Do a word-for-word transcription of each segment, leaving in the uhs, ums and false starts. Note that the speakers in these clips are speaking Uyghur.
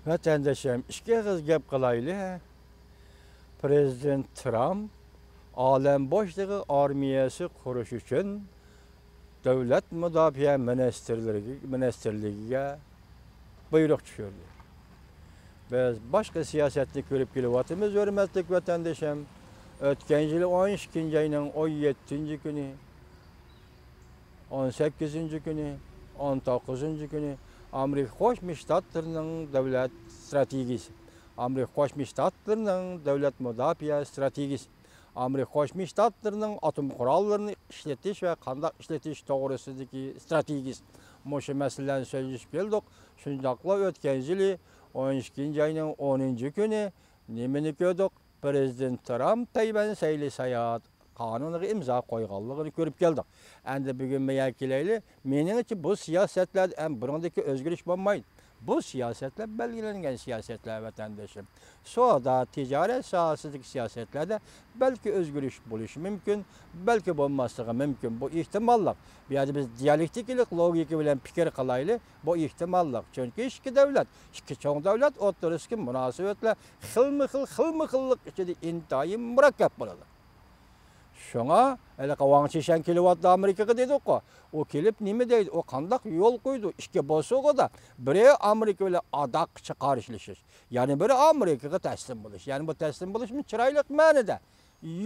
ۋەتەندىشىم، ئىككى ئېغىز گەپ قىلايلى. پىرېزىدېنت ترامپ ئالەم بوشلۇقى ئارمىيەسى قۇرۇش ئۈچۈن دۆلەت مۇداپىئە مىنىستىرلىرىگە، مىنىستىرلىكىگە بۇيرۇق چۈشۈردى. بىز باشقا سىياسەتنى كۆرۈپ كېلىۋاتىمىز، ھۆرمەتلىك ۋەتەندىشىم. ئۆتكەن يىل ئون ئىككىنچى ئاينىڭ ئون يەتتىنچى كۈنى، ئون سەككىزىنچى كۈنى، ئون توققۇزىنچى كۈنى ئامېرىكا قوشما شتاتلىرىنىڭ دۆلەت ستراتېگىيىسى، ئامېرىكا قوشما شتاتلىرىنىڭ دۆلەت مۇداپىئە ستراتېگىيىسى، ئامېرىكا قوشما شتاتلىرىنىڭ ئاتوم قوراللىرىنى ئىشلىتىش ۋە قانداق ئىشلىتىش توغرىسىدىكى ستراتېگىيىسى. مۇشۇ مەسىلىلەرنى سۆزلىشىپ كەلدۇق. شۇنداقلا ئۆتكەن يىلى ئون ئىككىنچى ئاينىڭ ئونىنچى كۈنى نېمىنى كۆردۇق؟ پىرېزىدېنت ترامپ تەيۋەن سەيلە ساياھەت قانۇنىغا ئىمزا قويغانلىقىنى كۆرۈپ كەلدۇق. ئەمدى بۈگۈن مەيەگە كېلەيلى. مېنىڭچە بۇ سىياسەتلەردە ھەم بۇنىڭدىكى ئۆزگىرىش بولمايدۇ. بۇ سىياسەتلەر بەلگىلەنگەن سىياسەتلەر، ۋەتەندىشىم. سودا، تىجارەت ساھەسىدىكى سىياسەتلەردە بەلكى ئۆزگىرىش بولۇشى مۇمكىن، بەلكى بولماسلىقى مۇمكىن. بۇ ئېھتىماللىق. بۇ يەردە بىز دىيالېكتىكىلىق لوگىكا بىلەن پىكىر قىلايلى. بۇ ئېھتىماللىق. چۈنكى ئىككى دۆلەت، ئىككى چوڭ دۆلەت ئوتتۇرىسىدىكى مۇناسىۋەتلەر خىلمۇ خىل، خىلمۇ خىللىق ئىچىدە ئىنتايىن مۇرەككەپ بولىدۇ. شۇڭا ھېلىقى ۋاڭ چىشەن كېلىۋاتىدۇ ئامېرىكىغا دېدۇققۇ. ئۇ كېلىپ نېمە دەيدۇ؟ ئۇ قانداق يول قويىدۇ؟ ئىككى بوسۇغىدا بىرى ئامېرىكا بىلەن ئاداققىچە قارشىلىشىش، يەنە بىرى ئامېرىكىغا تەسلىم بولۇش. يەنى بۇ تەسلىم بولۇشمۇ چىرايلىق مەنىدە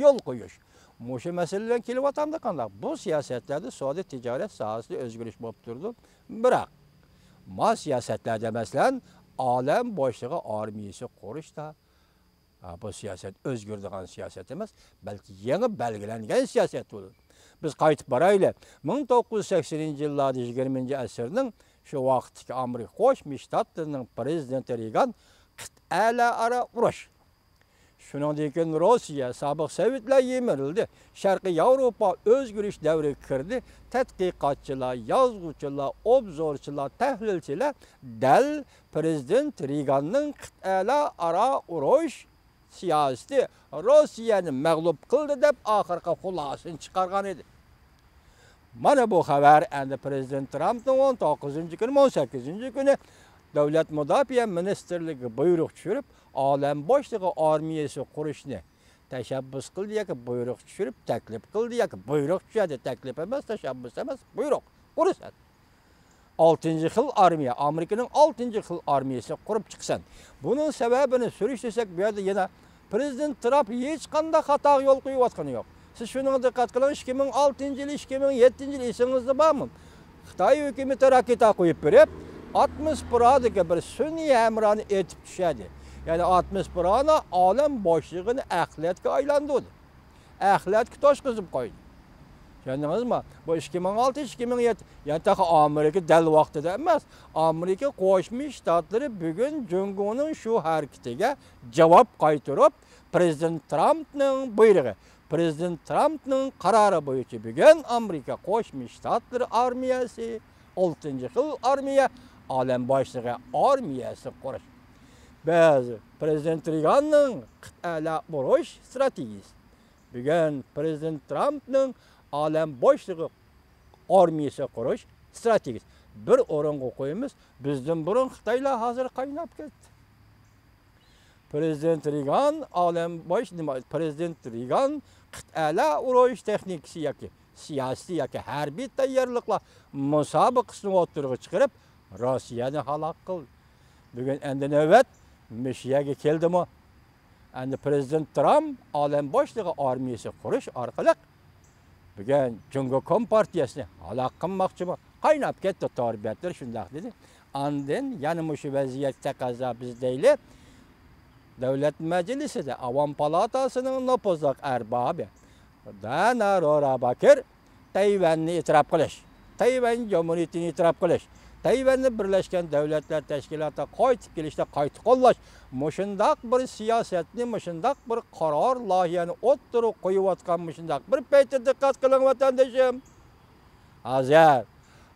يول قويۇش. مۇشۇ مەسىلە بىلەن كېلىۋاتامدۇ قانداق؟ بۇ سىياسەتلەردە سودا تىجارەت ساھەسىدە ئۆزگىرىش بولۇپ تۇرىدۇ. بىراق، ما سىياسەتلەردە، مەسىلەن، ئالەم بوشلۇقى ئارمىيىسى قۇرۇشتا، ھا، بۇ سىياسەت ئۆزگىرىدىغان سىياسەت ئەمەس، بەلكى يېڭى بەلگىلەنگەن سىياسەت بولىدۇ. بىز قايتىپ بارايلى. مىڭ توققۇز يۈز سەكسىنىنچى يىللاردا، يىگىرمىنچى ئەسىرنىڭ شۇ ۋاقىتتىكى ئامېرىكا قوشما شتاتلىرىنىڭ پىرېزىدېنتى رېگان قىتئەلەرئارا ئۇرۇش، شۇنىڭدىن كېيىن روسىيە، سابىق سوۋېتلار يىمىرىلدى. شەرقىي ياۋروپا ئۆزگىرىش دەۋرىگە كىردى. تەتقىقاتچىلار، يازغۇچىلار، ئوبزورچىلار، تەھلىلچىلەر دەل پىرېزىدېنت رېگاننىڭ قىتئەلەرئارا ئۇرۇش سىياسىتى روسىيەنى مەغلۇپ قىلدى دەپ ئاخىرقى خۇلاسىنى چىقارغان ئىدى. مانا بۇ خەۋەر ئەمدى پىرېزىدېنت ترامپنىڭ ئون توققۇزىنچى كۈنى، ئون سەككىزىنچى كۈنى دۆلەت مۇداپىئە مىنىستىرلىكىگە بۇيرۇق چۈشۈرۈپ، ئالەم بوشلۇقى ئارمىيەسى قۇرۇشنى تەشەببۇس قىلدى ياكى بۇيرۇق چۈشۈرۈپ تەكلىپ قىلدى ياكى بۇيرۇق چۈشۈردى، تەكلىپ ئەمەس، تەشەببۇس ئەمەس، بۇيرۇق، قۇرىسەن. ئالتىنچى خىل ئارمىيە، ئامېرىكىنىڭ ئالتىنچى خىل ئارمىيەسى قۇرۇپ چىقىسەن. بۇنىڭ سەۋەبىنى سۈرۈشتۈرسەك، بۇ يەردە يەنە پىرېزىدېنت ترامپ ھېچقانداق خاتا يول قويۇۋاتقىنى يوق. سىز شۇنىڭغا دىققەت قىلىڭ، ئىككى مىڭ ئالتىنچى يىلى، ئىككى مىڭ يەتتىنچى يىلى ئېسىڭىزدە بارمۇ؟ خىتاي ھۆكۈمىتى راكېتا قويۇپ بېرىپ، ئاتموسفېرادىكى بىر سۈنئىي ھەمراھنى ئېتىپ چۈشۈردى. يەنى ئاتموسفېرانى ئالەم بوشلۇقىنى ئەخلەتكە ئايلاندۇردى. ئەخلەتكە توشقۇزۇپ قويدى. چۈشەندىڭىزمۇ؟ بۇ ئىككى مىڭ ئالتە، ئىككى مىڭ يەتتە، يەنى تېخى ئامېرىكا دەل ۋاقتىدا ئەمەس. ئامېرىكا قوشما شتاتلىرى بۈگۈن جۇڭگونىڭ شۇ ھەرىكىتىگە جاۋاب قايتۇرۇپ، پىرېزىدېنت ترامپنىڭ بۇيرۇقى، پىرېزىدېنت ترامپنىڭ قارارى بويىچە بۈگۈن ئامېرىكا قوشما شتاتلىرى ئارمىيەسى، ئالتىنچى خىل ئارمىيە، ئالەم بوشلۇقى ئارمىيەسى قۇرۇش. بىز پىرېزىدېنت رېگاننىڭ قىتئەلەر ئۇرۇش ستراتېگىيىسى، بۈگۈن پىرېزىدېنت ترامپنىڭ ئالەم بوشلۇقى ئارمىيەسى قۇرۇش ستراتېگىيىسى بىر ئورۇنغا قويىمىز. بىزدىن بۇرۇن خىتايلار ھازىر قايناپ كەتتى. پىرېزىدېنت رېگان ئالەم بوش، نېمە، پىرېزىدېنت رېگان قىتئەلەر ئۇرۇش تېخنىكىسى ياكى سىياسىي ياكى ھەربىي تەييارلىقلار مۇسابىقىسىنى ئوتتۇرىغا چىقىرىپ، روسىيەنى ھالاك قىلدى. بۈگۈن ئەمدى نۆۋەت مۇشۇ يەرگە كەلدىمۇ؟ ئەمدى پىرېزىدېنت ترامپ ئالەم بوشلۇقى ئارمىيەسى قۇرۇش ئارقىلىق بۈگۈن جۇڭگو كومپارتىيەسىنى ھالاك قىلماقچىمۇ؟ قايناپ كەتتى، تور بەتلىرى شۇنداق دېدى. ئاندىن يەنە مۇشۇ ۋەزىيەت تەقەززا بىز دەيلى، دۆلەت مەجلىسىدە ئاۋام پالاتاسىنىڭ نوپۇزلۇق ئەربابى دانا رورا باكىر تەيۋەننى ئېتىراپ قىلىش، تەيۋەن جۇمھۇرىيىتىنى ئېتىراپ قىلىش، تەيۋەننى بىرلەشكەن دۆلەتلەر تەشكىلاتىغا قايتىپ كېلىشتە قايتا قوللاش، مۇشۇنداق بىر سىياسەتنى، مۇشۇنداق بىر قارار لايىھەنى ئوتتۇرىغا قويۇۋاتقان مۇشۇنداق بىر پەيتتە دىققەت قىلىڭ، ۋەتەندىشىم. ھازىر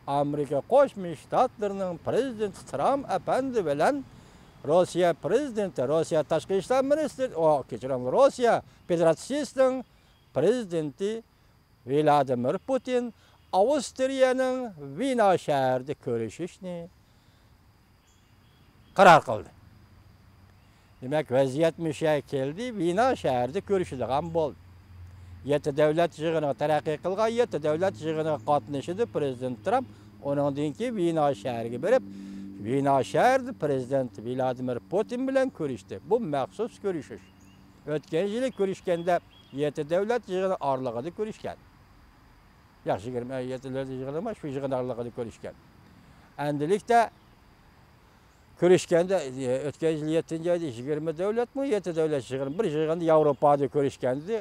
ئامېرىكا قوشما شتاتلىرىنىڭ پىرېزىدېنتى ترامپ ئەپەندى بىلەن روسىيە پىرېزىدېنتى، روسىيە تاشقى ئىشلار مىنىستىرى، ئو، كەچۈرۈڭ، روسىيە فېدېراتسىيىسىنىڭ پىرېزىدېنتى ۋىلادىمىر پۇتىن ئاۋسترىيەنىڭ ۋېنا شەھىرىدە كۆرۈشۈشنى قارار قىلدى. دېمەك، ۋەزىيەت مۇشۇ يەرگە كەلدى، ۋېنا شەھىرىدە كۆرۈشىدىغان بولدى. يەتتە دەۋلەت يىغىنىغا، تەرەققىي قىلغان يەتتە دەۋلەت يىغىنىغا قاتنىشىدۇ پىرېزىدېنت ترامپ. ئۇنىڭدىن كېيىن ۋېنا شەھىرىگە بېرىپ، ۋېنا شەھىرىدە پىرېزىدېنت ۋلادىمىر پۇتىن بىلەن كۆرۈشتى. بۇ مەخسۇس كۆرۈشۈش. ئۆتكەن يىلى كۆرۈشكەندە يەتتە دەۋلەت يىغىنى ئارىلىقىدا كۆرۈشكەن. ياق، يىگىرمە يەتتە دەۋلەت يىغىنى ئەمەس، شۇ يىغىن ئارىلىقىدا كۆرۈشكەن. ئەمدىلىكتە كۆرۈشكەندە، ئۆتكەن يىل يەتتىنچى ئايدا يىگىرمە دەۋلەتمۇ، يەتتە دەۋلەت يىغىن، بىر يىغىندا ياۋروپادا كۆرۈشكەندى،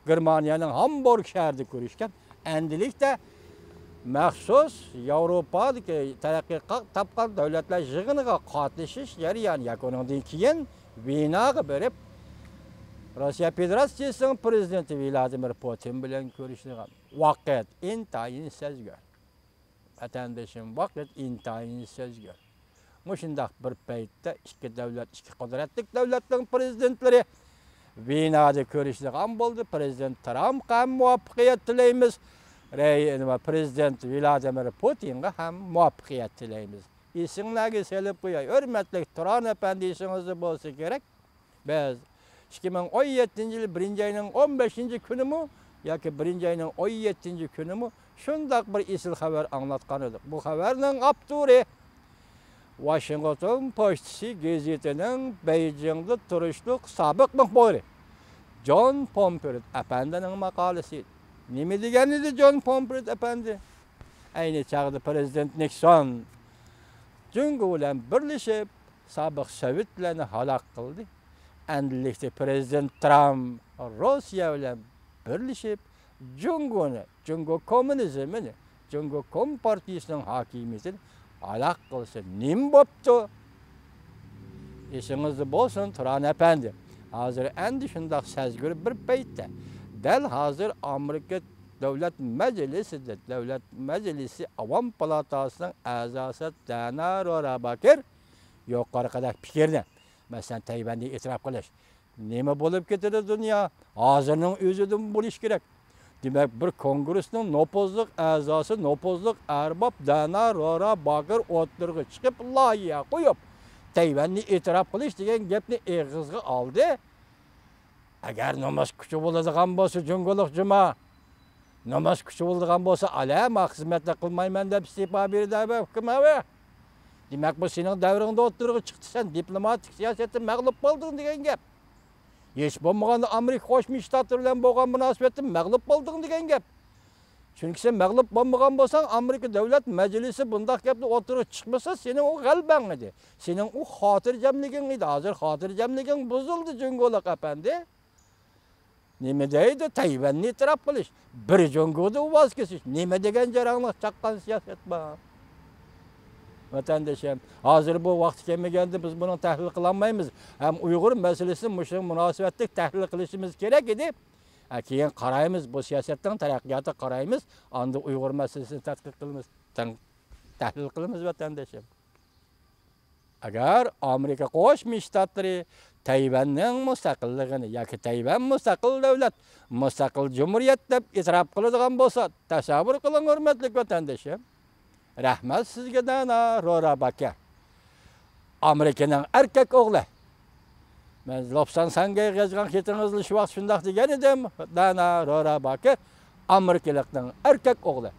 گېرمانىيەنىڭ ھامبورگ شەھىرىدە كۆرۈشكەن. ئەمدىلىكتە مەخسۇس ياۋروپادىكى تەرەققىي قا-، تاپقان دەۋلەتلەر يىغىنىغا قاتنىشىش جەريانى ياكى ئۇنىڭدىن كېيىن ۋېناغا بېرىپ، روسىيە فېدېراتسىيىسىنىڭ پىرېزىدېنتى ۋلادىمىر پۇتىن بىلەن كۆرۈشىدىغان ۋاقىت ئىنتايىن سەزگۈر. ۋەتەندىشىم، ۋاقىت ئىنتايىن سەزگۈر. مۇشۇنداق بىر پەيتتە ئىككى دەۋلەت، ئىككى قۇدرەتلىك دەۋلەتنىڭ پىرېزىدېنتلىرى ۋېنادا كۆرۈشىدىغان بولدى. پىرېزىدېنت ترامپقا ھەم مۇۋەپپەقىيەت تىلەيمىز. رەي-، نېمە، پىرېزىدېنت ۋلادىمىر پۇتىنغا ھەم مۇۋەپپەقىيەت تىلەيمىز. ئېسىڭلارغا سېلىپ قوياي، ھۆرمەتلىك تۇران ئەپەندى، ئېسىڭىزدە بولسا كېرەك. بىز ئىككى مىڭ ئون يەتتىنچى يىلى بىرىنچى ئاينىڭ ئون بەشىنچى كۈنىمۇ ياكى بىرىنچى ئاينىڭ ئون يەتتىنچى كۈنىمۇ شۇنداق بىر ئېسىل خەۋەر ئاڭلاتقان ئىدۇق. بۇ خەۋەرنىڭ ئاپتورى ۋاشىنگتون پوچتىسى گېزىتىنىڭ بېيجىڭدا تۇرۇشلۇق سابىق مۇخبىرى جون پومپېرت ئەپەندىنىڭ ماقالىسى ئىدى. نېمە دېگەن ئىدى جون پومپېرت ئەپەندى؟ ئەينى چاغدا پىرېزىدېنت نىكسون جۇڭگو بىلەن بىرلىشىپ، سابىق سوۋېتلەرنى ھالاك قىلدى. ئەمدىلىكتە پىرېزىدېنت ترامپ روسىيە بىلەن بىرلىشىپ، جۇڭگونى، جۇڭگو كوممۇنىزمىنى، جۇڭگو كومپارتىيىسىنىڭ ھاكىمىيىتىنى ھالاك قىلسا نېمە بوپتۇ؟ ئېسىڭىزدە بولسۇن، تۇران ئەپەندى. ھازىر ئەندى شۇنداق سەزگۈر بىر پەيتتە، دەل ھازىر ئامېرىكا دۆلەت مەجلىسىدە، دۆلەت مەجلىسى ئاۋام پالاتاسىنىڭ ئەزاسى دانا رورا باكىر يۇقىرىقىدەك پىكىرنى، مەسىلەن، تەيۋەننى ئېتىراپ قىلىش. نېمە بولۇپ كېتىدۇ دۇنيا؟ ھازىرنىڭ ئۆزىدىن بولۇش كېرەك. دېمەك، بىر كونگرېسنىڭ نوپۇزلۇق ئەزاسى، نوپۇزلۇق ئەرباب دانا رورا باكىر ئوتتۇرىغا چىقىپ، لايىھە قويۇپ، تەيۋەننى ئېتىراپ قىلىش دېگەن گەپنى ئېغىزغا ئالدى. ئەگەر نومۇس كۈچى بولىدىغان بولسا، جۇڭگولۇق جۇما، نومۇس كۈچى بولىدىغان بولسا، ئالە، ما خىزمەتنى قىلمايمەن دەپ ئىستېپا بېرىدۇ، ھۆكۈم ئەۋە. دېمەك، بۇ سېنىڭ دەۋرىڭدە ئوتتۇرىغا چىقتى، سەن دىپلوماتىك سىياسەتتە مەغلۇپ بولدۇڭ دېگەن گەپ. ھېچ بولمىغاندا ئامېرىكا قوشما شتاتلىرى بىلەن بولغان مۇناسىۋەتتە مەغلۇپ بولدۇڭ دېگەن گەپ. چۈنكى سەن مەغلۇپ بولمىغان بولساڭ، ئامېرىكا دۆلەت مەجلىسى بۇنداق گەپنى ئوتتۇرىغا چىقمىسا، سېنىڭ ئۇ غەلىبەڭ ئىدى. سېنىڭ ئۇ خاتىرجەملىكىڭ ئىدى. ھازىر خاتىرجەملىكىڭ بۇزۇلدى، جۇڭگولۇق ئەپەندى. نېمە دەيدۇ؟ تەيۋەننى ئېتىراپ قىلىش، بىر جۇڭگودىن ۋاز كېچىش. نېمە دېگەن جاراڭلىق چاققان سىياسەت بار؟ ۋەتەندىشىم، ھازىر بۇ ۋاقتى كەلمىگەندە بىز بۇنى تەھلىل قىلالمايمىز. ھەم ئۇيغۇر مەسىلىسىنى مۇشۇنىڭ مۇناسىۋەتلىك تەھلىل قىلىشىمىز كېرەك ئىدى. ھە، كېيىن قارايمىز، بۇ سىياسەتنىڭ تەرەققىياتىغا قارايمىز، ئاندىن ئۇيغۇر مەسىلىسىنى تەتقىق قىلىمىز، تەڭ-، تەھلىل قىلىمىز، ۋەتەندىشىم. ئەگەر ئامېرىكا قوشما شتاتلىرى تەيۋەننىڭ مۇستەقىللىقىنى ياكى تەيۋەن مۇستەقىل دۆلەت، مۇستەقىل جۇمھۇرىيەت دەپ ئېتىراپ قىلىدىغان بولسا، تەسەۋۋۇر قىلىڭ، ھۆرمەتلىك ۋەتەندىشىم. رەھمەت سىزگە، دانا رورا باكىر. ئامېرىكىنىڭ ئەركەك ئوغلى. مەن لوپسان ساڭگەيگە يازغان خېتىڭىزدا شۇ ۋاقىت شۇنداق دېگەن ئىدىم. دانا رورا باكىر ئامېرىكىلىقنىڭ ئەركەك ئوغلى.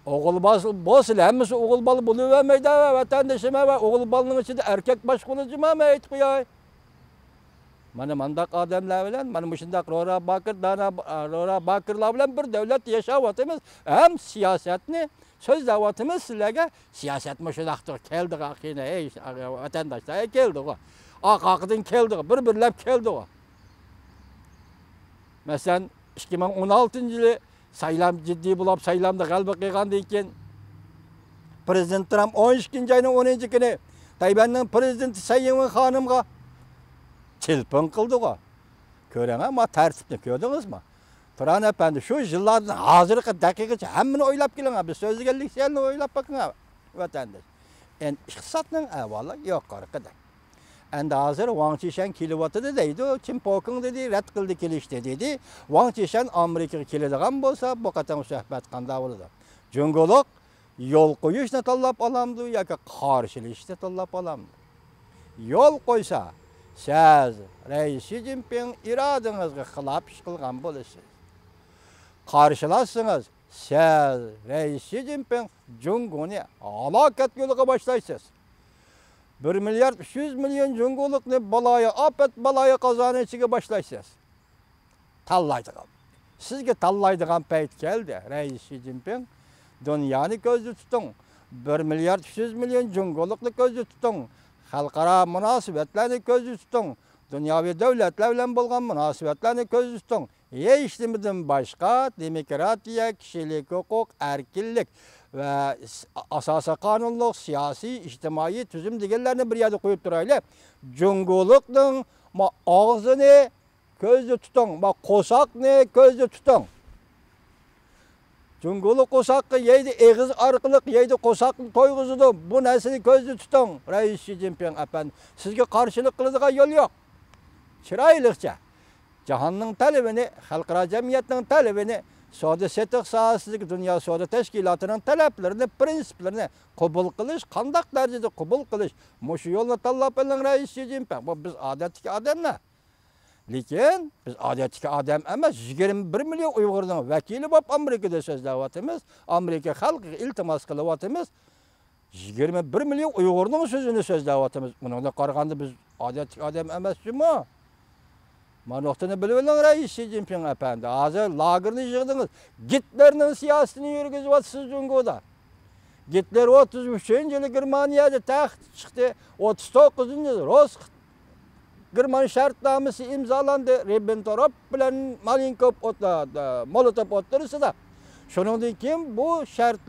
ئوغۇل بالا بولسىلا، ھەممىسى ئوغۇل بالا بولۇۋەرمەيدۇ، ۋەتەندىشىم، ۋە ئوغۇل بالىنىڭ ئىچىدە ئەركەك باشقىلا جۇما، مەن ئېيتىپ قوياي. مانا مانداق ئادەملەر بىلەن، مانا مۇشۇنداق رورا باكىر، دانا رورا باكىرلار بىلەن بىر دۆلەتتە ياشاۋاتىمىز. ھەم سىياسەتنى سۆزلەۋاتىمىز سىلەرگە. سىياسەت مۇشۇنداقتۇر، كەلدىغۇ قېنى، ئەي ۋەتەنداشلار، ئەي كەلدىغۇ. ئارقا-ئارقىدىن كەلدىغۇ، بىر-بىرلەپ كەلدىغۇ. مەسىلەن، ئىككى مىڭ ئون ئالتىنچى يىلى سايلام جىددىي بولۇپ، سايلامدا غەلىبە قىلغاندىن كېيىن، پىرېزىدېنت ترامپ ئون ئىككىنچى ئاينىڭ ئون ئىككىسى كۈنى تەيۋەننىڭ پىرېزىدېنتى سەي ئىڭۋېن خانىمغا تېلېفون قىلدىغۇ. كۆرۈڭە، ما تەرتىپنى كۆردىڭىزمۇ؟ تۇران ئەپەندى، شۇ يىللاردىن ھازىرقى دەقىقىگىچە ھەممىنى ئويلاپ كېلىڭە، بىز سۆزلىگەنلىك سەننى ئويلاپ بېقىڭە، ۋەتەنداش. ئەمدى ئىقتىسادنىڭ ئەھۋالى يۇقىرىقىدەك. ئەمدى ھازىر ۋاڭ چىشەن كېلىۋاتىدۇ دەيدۇ، چىن پوكىڭ دېدى، رەت قىلدى كېلىشنى دېدى. ۋاڭ چىشەن ئامېرىكىغا كېلىدىغان بولسا، بۇ قېتىم سۆھبەت قانداق بولىدۇ؟ جۇڭگولۇق يول قويۇشنى تاللاپ ئالامدۇ ياكى قارشىلىشىشنى تاللاپ ئالامدۇ؟ يول قويسا، سىز رەئىس شى جىنپىڭ ئىرادىڭىزگە خىلاپ ئىش قىلغان بولىسىز. قارشىلاشسىڭىز، سىز رەئىس شى جىنپىڭ جۇڭگونى ھالاكەت يولىغا باشلايسىز. بىر مىليارد ئۈچ يۈز مىليون جۇڭگولۇقنى بالايىئاپەت، بالايىقازانىنىڭ ئىچىگە باشلايسىز. تاللايدىغان. سىزگە تاللايدىغان پەيت كەلدى، رەئىس شى جىنپىڭ. دۇنيانى كۆزدە تۇتۇڭ. بىر مىليارد ئۈچ يۈز مىليون جۇڭگولۇقنى كۆزدە تۇتۇڭ. خەلقئارا مۇناسىۋەتلەرنى كۆزدە تۇتۇڭ. دۇنياۋى دۆلەتلەر بىلەن بولغان مۇناسىۋەتلەرنى كۆزدە تۇتۇڭ. ھېچ نېمىدىن باشقا دېموكراتىيە، كىشىلىك ھوقۇق، ئەركىنلىك ۋە س-، ئاساسىي قانۇنلۇق، سىياسىي، ئىجتىمائىي تۈزۈم دېگەنلەرنى بىر يەردە قويۇپ تۇرايلى. جۇڭگولۇقنىڭ ما-، ئاغزىنى كۆزدە تۇتۇڭ، ما-، قورساقنى كۆزدە تۇتۇڭ. جۇڭگولۇق قورساققا يەيدۇ، ئېغىز ئارقىلىق يەيدۇ، قورساقنى تويغۇزىدۇ. بۇ نەرسىنى كۆزدە تۇتۇڭ، رەئىس شى جىنپىڭ ئەپەندى. سىزگە قارشىلىق قىلىدىغان يول يوق. چىرايلىقچە جاھاننىڭ تەلىپىنى، خەلقئارا جەمئىيەتنىڭ تەلىپىنى، سودا سېتىق ساھەسىدىكى دۇنيا سودا تەشكىلاتىنىڭ تەلەپلىرىنى، پىرىنسىپلىرىنى قوبۇل قىلىش، قانداق دەرىجىدە قوبۇل قىلىش، مۇشۇ يولنى تاللاپ ئېلىڭ، رەئىس شى جىنپىڭ. بۇ بىز ئادەتتىكى ئادەملەر. لېكىن بىز ئادەتتىكى ئادەم ئەمەس، يىگىرمە بىر مىليون ئۇيغۇرنىڭ ۋەكىلى بولۇپ ئامېرىكىدا سۆزلەۋاتىمىز، ئامېرىكا خەلقىگە ئىلتىماس قىلىۋاتىمىز. يىگىرمە بىر مىليون ئۇيغۇرنىڭ سۆزىنى سۆزلەۋاتىمىز. ئۇنىڭغا قارىغاندا بىز ئادەتتىكى ئادەم ئەمەس جۇمۇ. مانا نۇقتىنى بىلىۋېلىڭ، رەئىس شى جىنپىڭ ئەپەندى. ھازىر لاگېرنى يىغدىڭىز. گىتلېرنىڭ سىياسىتىنى يۈرگۈزۈۋاتىسىز جۇڭگودا. گىتلېر ئوتتۇز ئۈچىنچى يىلى گېرمانىيەدە تەختكە چىقتى. ئوتتۇز توققۇزىنچى يىلى روس گېرمان شەرتنامىسى ئىمزالاندى. رىببېنتروپ بىلەن مالېنكوف ئوت-، مولوتوف ئوتتۇرىسىدا. شۇنىڭدىن كېيىن بۇ شەرت